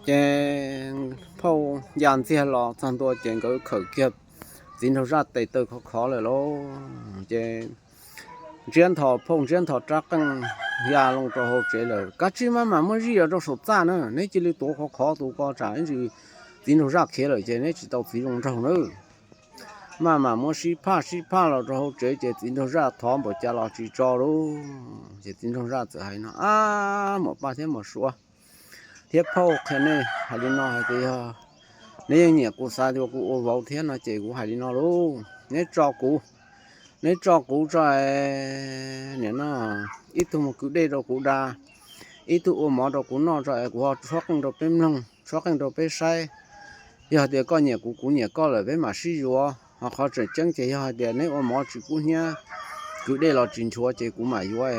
Ces phauj ya ntxiag los txog ntua ces nkawd khawm kiag txiv nraug zaj tes taw khov khov lawm lauj. Ces ntsiab nthos phauj ntsiab nthos rab qeej ya loo rau hauv tsev lawm. Kav tsij maj mam muab zij los rau saum txaj na, neb cia li tuav khov khov tus ko tsam ib ntsis txiv nraug zaj khiav lawm ces neb tsis tau txiv zoo nraug na. Maj mam muab sib phaj sib phaj los rau hauv tsev ces txiv nraug zaj thov npaum cas los tsis tso lauj. Ces txiv nraug zaj txawm hais no, Ab, muam Paj thiab muam Suav thiab phauj, qhia nej hais li no hais tias yog neb yeej nyiam kuv xav tias kuv ua vauv thiab no ces kuv hais li no lauj, neb tso kuv, neb tso kuv tso, nim no ib tug mus kwv dej rau kuv da, ib tug ua mov rau kuv noj tso es kuv ho tshuab qeej rau peb mloog, tshuab qeej rau peb saib. Yog tias koj nyiam kuv, kuv nyiam koj lawm peb mam sib yuav. Ho qhov tseem ceeb ces yog hais tias neb ua mov tsis kub hnyiab, kwv dej los tsis nchuav ces kuv mam yuav,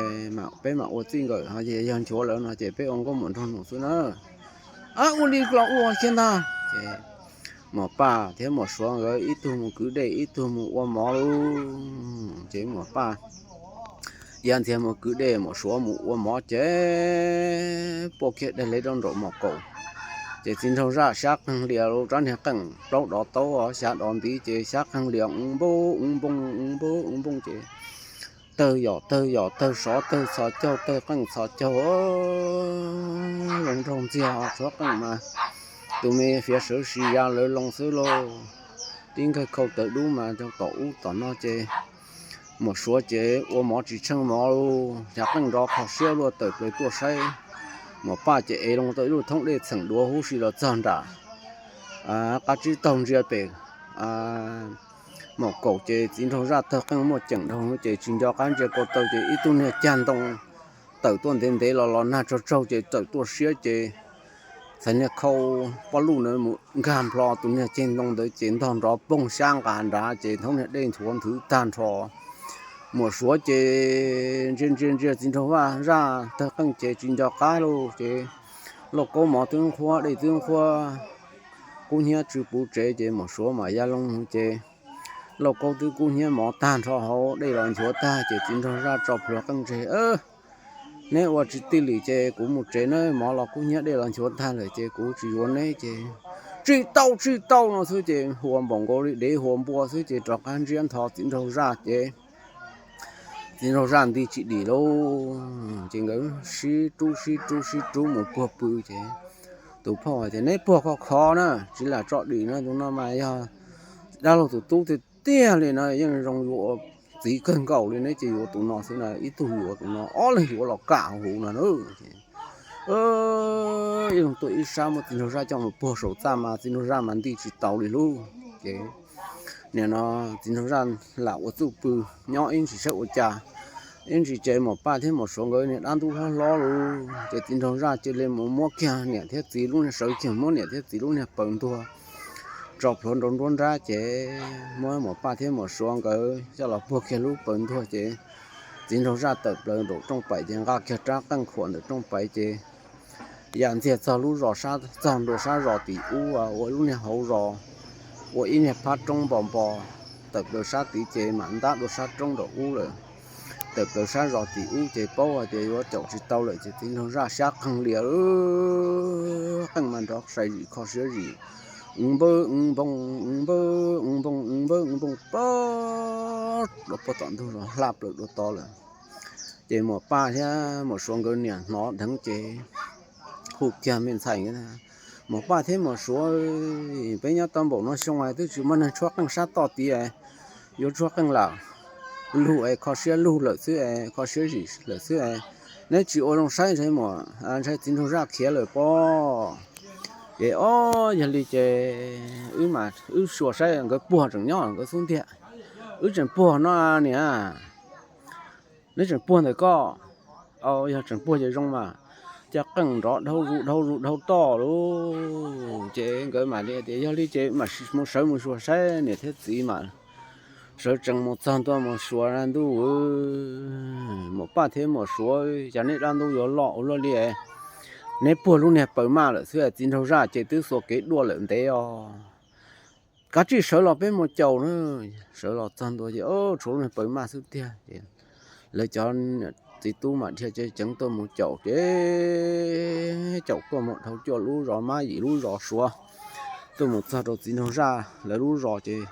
peb mam ua txij nkawm. Ho yog nchuav lawm no ces peb ua nkauj muam nraug nus xwb na. Ab, ua li los ua kiag ntag. Ces muam Paj thiab muam Suav nkawd ib tug mus kwv dej ib tug mus ua mov lauj. Ces muam Paj ya ntxiag mus kwv dej, muam Suav mus ua mov ces puaj kiag daim hleb rau nraum mos kaum. Ces txiv nraug zaj xyab qeeg lias lauj, rab niag qeej plaub dov taub xya dov ntiv ces xyab qeeg lias ua npoo ua npoo ua npoo ua npoo ces tawg yom tawg yom tawg sov tawg txhos caug tawg qeej txhos caug, zoo nraug ntxiag os, tshuab qeej mas tus me fiav sawv si ya lawv loo xwb lauj. Tib nkawg khau tawv dub mas rau tom ub tom no ces muam Suav ces ua mov tsis tsheej mov lauj, xyab qeej nrov kho siab luaj tawm plaws tuaj saib. Muam Paj ces ev loo tau ib lub thoob dej txheem duav huv si los txog nram qab tsib taug ntsia pem mos kaum ces txiv nraug zaj tawg qeej muaj ceem dhau ces tsis nco qab ntsia ko taw ces ib tug niag cag ntoo tawm tuaj ntev ntev los los nag tsaug tsaug ces tawm tuaj siab ces txhais niag khau pob luj ntawd mus nkag nplho tus niag cag ntoo ntawd ces ntog nrov poog xyab nqa nrad ces thoob niag dej nchuav nthwv tag nrho. Muam Suav ces ntsia ntsia ntsia txiv nraug zaj tawg qeej ces tsis nco qab lauj ces lauj kaub mov twb nqhuab dej twb nqhuab, kub hnyiab tsw puv tsev ces muam Suav mam ya loo ces lauj kaub twb kub hnyiab mov tag nrho hauv dej los nchuav tag ces txiv nraug zaj tso plhuav qeej tseg, Neb ua tsis tij li ces kuv mus tsev na, mov los kub hnyiab dej los nchuav tag lawm ces kuv tsis yuav neb ces tsis tau tsis tau no xwb ces huas npaum nkaus li dev huas npua xwb ces rov qab ntsiab nthos txiv nraug zaj ces txiv nraug zaj nti tsis dim lauj. Ces nkawd sib rub sib rub sib rub mus puag pw ces tus phauj hais tias, Neb puag khov khov na, tsis lam tso dim no, tus no mas yog dab laug tus tub tiag tiag li no, yeej zoo yuav ua txiv kawg nkaus li, neb cia yuav tus no xwb na, ib tug yuav tus no, ob leeg yuav los kam huv no na. Ib leeg tuaj ib sab muab txiv nraug zaj coj mus puag saum txaj mas txiv nraug zaj mas nti tsis tau li lauj. Ces nim no txiv nraug zaj lam ua txuj pw nyob ib ntsis saib ua cas, ib ntsis ces Muam Paj thiab Muam Suav nkawd niag dab ntub hlob hlob lauj, ces txiv nraug zaj cia li mus muab kiag niam thiab txiv lub niag, sawv kiag muab niam thiab txiv lub niag paws ntuag tso plhuav nraum nruab nrab ces muab Muam Paj thiab Muam Suav nkawd coj los puag kiag lub paws ntuag ces txiv nraug zaj tawm plaws nraum rooj paim ces nqa kiag rab qeej khuam ntawm rooj paim ces ya ntxiag txog lub zos sab, txog ntua sab zos tim ub ua lub niag hauv zos, ua ib niag phab roob npo npo, tawm plaws sab tid ces mam ntab dua sab roob nraum ub lawm. Tawm plaws sab zos tim ub ces paub hais tias yuav caum tsis tau lawm ces txiv nraug zaj xyab qeeg lias, qeej mas nrov sai zim kho siab zim, u npawb u npoo, u npawb u npoo, u npawb u npoo pob, dua pob tom ntug zos hla plaws dua tod lawm. Ces Muam Paj thiab Muam Suav nkawd niam hnov dheev ces hu kiag me ntxhais, Muam Paj thiab Muam Suav, peb nyob tau npaum no xyoo twb tsis muaj neeg tshuab qeej sab toj tid, yuav tshuab qeej lam lug es kho siab lug lawm xwb es kho siab zim lawm xwb es, neb tsis ua zoo saib ntshai muam, ntshai txiv nraug zaj khiav lawm pob. Ces ob, yog li ces wb mas wb xyuas saib nkawd puag tseem nyob nkawd xub ntiag, wb tseem puag no niam, neb tseem puag ntawm koj. Yog tseem puag ces zoo mas, cov qeej nrov dhau zus dhau zus dhau toj lauj. Ces nkawd mam li tias yog li ces mam mus sawv mus xyuas saib niam thiab txiv mas. Sawv tsees mus txog ntua mus xyuas na ntuj, Muam Paj thiab Muam Suav, cas neb dab ntub yuav loj ua luaj li, neb puag lub niag paws maj lawm xwb, txiv nraug zaj ces twb xuas kev dua lawm ntev os. Kav tsij sawv los peb mus caum na. Sawv los txog ntua ces tshuav lub niag paws maj xwb tiag ces lawv cov txiv tub mam dhia ceev ceev tuaj mus caum ces caum tuaj mus dhau cuaj lub zos mab yim lub zos suav, tuaj mus txog rau txiv nraug zaj lawv lub zos ces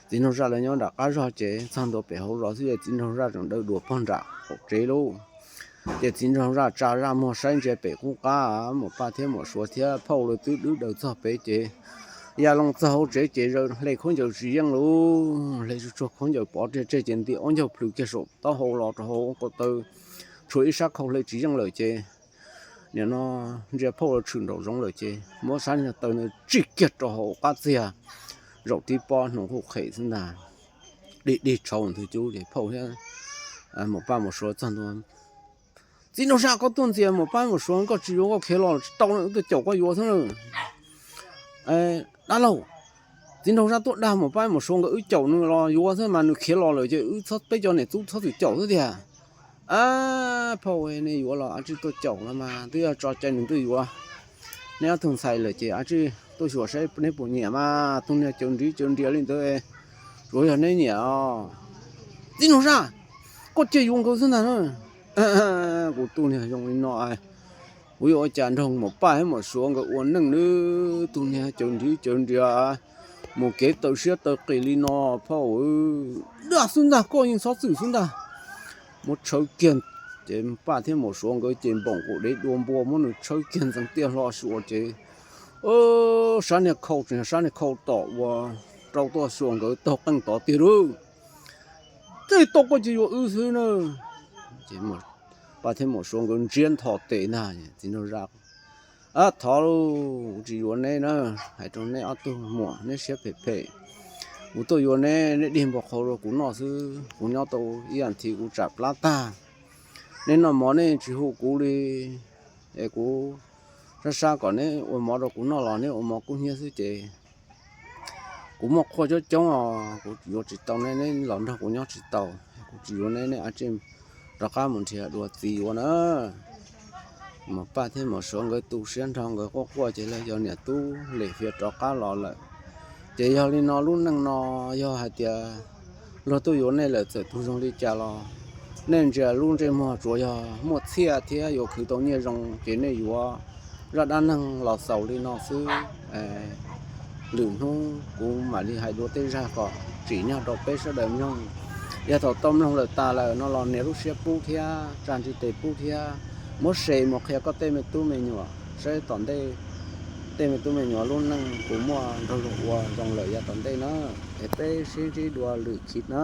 txiv nraug zaj lawv nyob nram qab zog ces txog ntua pem hauv zos xwb ces txiv nraug zaj tseem dawb dua pog nram qaum tsev lauj. Ces txiv nraug zaj tsa zaj muag saib ntsia pem qub qab, Muam Paj thiab Muam Suav thiab phauj lawv twb dwb daws txog pem ces ya loo txog hauv tsev ces hle khaub ncaws tsis yeej lauj, hle tsuag tsuag khaub ncaws pov tseg tseg ces nti ob ncaug plhws kiag saum taub hau los rau hauv ko taw, tshuav ib sab khau hle tsis yeej lawm ces nim no ntsia phauj lawv tshwm nraum zoov lawm ces muab sab niag taw ntawd tsij kiag rau hauv qab txiag, zaum tib pob hnoos huj qhem xwb ntag. Dig dig tshauv ntug cub ces phauj thiab Muam Paj Muam Suav txog ntua. Txiv nraug zaj, koj tuaj ntxias Muam Paj Muam Suav, koj tsis yuav koj khiav los tsis tau, wb tuaj caum koj yuav xwb na. Dab laug, txiv nraug zaj tuaj dag Muam Paj Muam Suav nkawd wb caum nws los yuav xwb mas nws khiav los lawm ces wb txhob, peb cov niam tub txhob txwm caum xwb tiag. Phauj, nej yuav los a tsij tuaj caum los mas twb yog tso cai nws tuaj yuav. Neb ob tug ntxhais lawm ces a tsij tuaj xyuas saib neb puas nyiam mas tus niag caws ntiv caws nrias li ntawd, tsuav yog neb nyiam os. Txiv nraug zaj, koj cia yuav nkawd xwb ntag na. Kuv tus niag zoo li no, kuv yuav ua cas nrog Muam Paj thiab Muam Suav nkawd ua neej nawb, tus niag caws ntiv caws nrias mus kev taw siab taw qis li no, phauj. Dag xwb ntag, koj yeej txhob txwm xwb ntag. Muab tshawb kiag ces Paj thiab Muam Suav nkawd ces npoom quas dev dua npua muab nws tshawb kiag ntxeev tiaj hlo xyuas ces sab niag khau tseem yog sab niag khau tom uas rau tuaj xyuas nkawd taug qeej tod tiag lauj. Tej tau koj cia yuav wb xwb na. Paj thiab Muam Suav nkawd ntsiab ntho tes ntag. Txiv nraug zaj, thov lauj, kuv tsis yuav neb na, hais rau neb ob tug muam neb siab phem phem. Kuv tuaj yuav neb, neb dig npua qhauv rau kuv noj xwb, kuv nyob tau ib as thiv kuv tsam plab tag. Neb noj mov neb tsis hu kuv li, es kuv sab sab kom neb ua mov rau kuv noj los neb ua mov kub hnyiab xwb ces kuv muaj qhua coob coob os, kuv yuav tsis tau neb, neb los nrog kuv nyob tsis tau. Kuv tsis yuav neb, neb a tsij rov qab mus nrhiav dua txiv yuav na. Muam Paj thiab Muam Suav nkawd tu siab nrho, nkawd quaj quaj ces lawv cov niam tub lim hiam rov qab los lawm. Ces yog li no lub neej no, yog hais tias luag tuaj yuav nej lawm txawm tus zoo li cas los nej ntsia lub ntsej muag tsuas yog muaj txiaj thiab yuav khwv tau nyiaj zoo ces nej yuav zaj dab neeg los xaus li no xwb. Lwm hnub kuv mam li hais dua tej zaj kom tsim nyog rau peb sawv daws mloog. Yog thaum tau mloog lawm tas lawm no los nias lub siab pub thiab tsa ntsib tes pub thiab muab share mus qhia koj tej me tub me nyuam saib tom ntej. Tej me tub me nyuam lub neej kuv muaj nrog luag ua zoo lawm yav tom ntej na. Es peb sib ntsib dua lwm khib na.